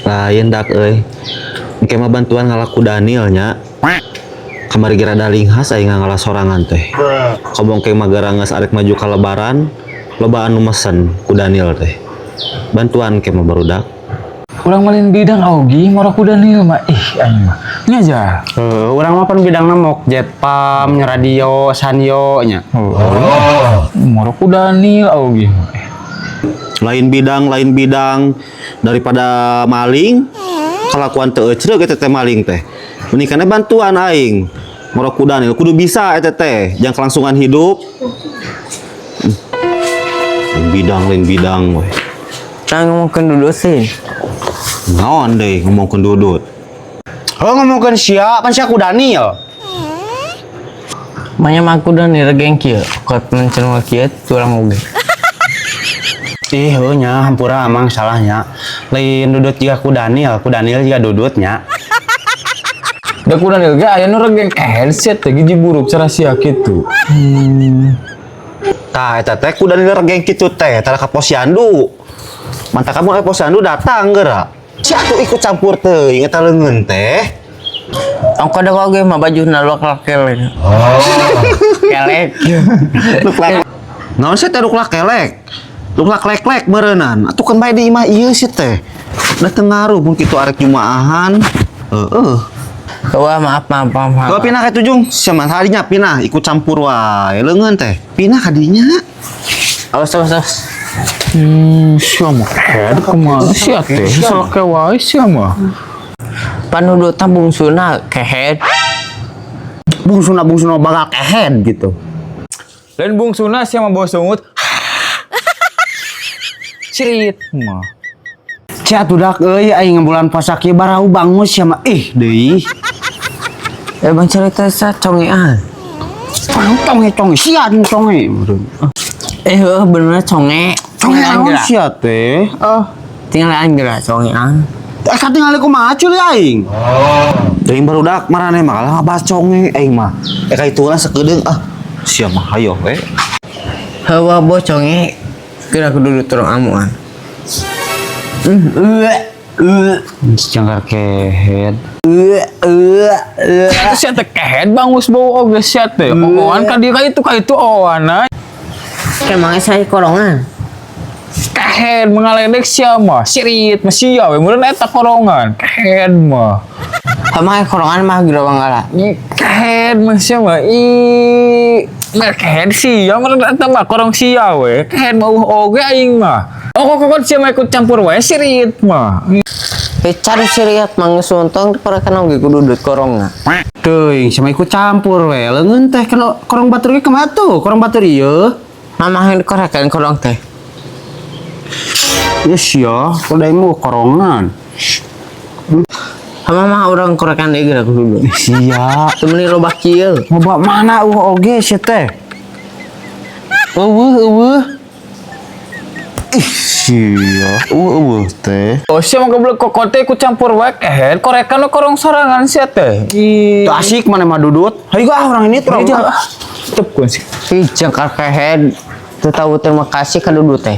Lain dak euy. Engke mah bantuan ngala ku Daniel nya. Kamari ge rada linghas aing ngala sorangan teh. Komo engke mah geus arek maju ka Lebaran, loba anu mesen ku Daniel teh. Bantuan engke mah, barudak. Urang mah lain bidang oge, moro ku Daniel mah. Ih, aing mah. Nya aja. Heuh, urang mah pan bidangna mok jet pump, nya radio, sanyo nya. Oh. Moro ku Daniel oge mah. Eh, Lain bidang, lain bidang, daripada maling kelakuan teu ecreuh eta teh maling teh. Mendingan bantuan aing. Moro ku Daniel kudu bisa eta teh, jang kelangsungan hidup. Lain bidang, lain bidang we. Nah, ngomongkeun dulu sih. Naon deui ngomongkeun Dudut? Heuh, ngomongkeun sia, pan sia ku Daniel. Manya mah aku dan regeng kieu. Kot mencen kieu tulang oge. Ih, heuh nya, hampura Amang, salahnya. Lain Dudut jiga ku Daniel jiga Dudut nya. Da ku Daniel ge aya nu regeng headset teh, gizi buruk cara sia kitu. Tah, eta teh ku Daniel regeng kitu teh, tara ka posyandu. Mantap kamu aya posyandu datang geura. Sia atuh ikut campur teuing eta leungeun teh. Aku ada oge mah baju na luak kelek. Kelek. Luklak. Naon sih teh luklak kelek? Luklak lek-lek meureunan. Atuh kan bae di imah ieu sih teh. Da teu ngaruh mun kitu arek jumaahan. Heeh. Wah, maaf, maaf, maaf, maaf. Kalau pindah ka tujung, sama harinya pindah ikut campur wae leungeun teh. Pindah ka dinya. Awas, awas, awas. Sia mah head kumaha sia teh? Salah wae sia mah. Pan Dudutna bungsuna kehed. Bungsuna bungsuna bakal kehed gitu. Lain bungsuna sia mah, bawa sungut. Cerit mah. Cia atuh dak euy, aing bulan puasa kieu barau bangus sia mah, ih deui. Eh, bang cerita sa congean. Conge conge sia nu conge. Eh, heuh, bener conge. Conge Tinggal naon geura. sia teh? Ah, Tinggal geura congean. Eh, katingali kumaha culi aing? Teuing barudak maraneh mah kalah ngabahas conge aing mah. Eh, ka itu lah sakedeung ah. Sia mah hayo we. Heuh, bo conge. Geura ku Dudut turun amuan. Jangkar kehed. Sia teh kehed bangus bau oge sia teh. Oan ka dieu ka itu oan. Emangnya saya korongan. Kehed mengaledek sia mah. Sirit mah sia we meureun eta korongan. Kehed mah. Sama korongan mah geura wanggala. Ih, kehed mah sia mah. Ih, mah kehed sia meureun eta mah korong sia we. Kehed mah uh oge aing mah. Oh, kok kok sia mah ikut campur wae, sirit mah. Eh, cari siriat mangus untung korekan oge ku Dudut korongan. Teuing sama ikut campur we. Leungeun teh kana korong batur ge kumaha tuh? Korong batur ieu. Mama yang dikorekan korong teh. Ya sia, kok da mah korongan. Sama mah urang korekan deui geura ku Dudut. Sia. Temen loba kieu. Loba mana uh oge sia teh? Eueuh eueuh. Ih, sia. Eueuh eueuh teh. Oh, sia mah goblok kok teh ikut campur wae kehed korekan nu korong sorangan sia teh. Ih. Teu asik mana mah Dudut. Hayu ah, orang ini tuh. Ini ah. Tetep kunci. Ih, jangkar kehed. Teu tahu terima kasih ka Dudut teh.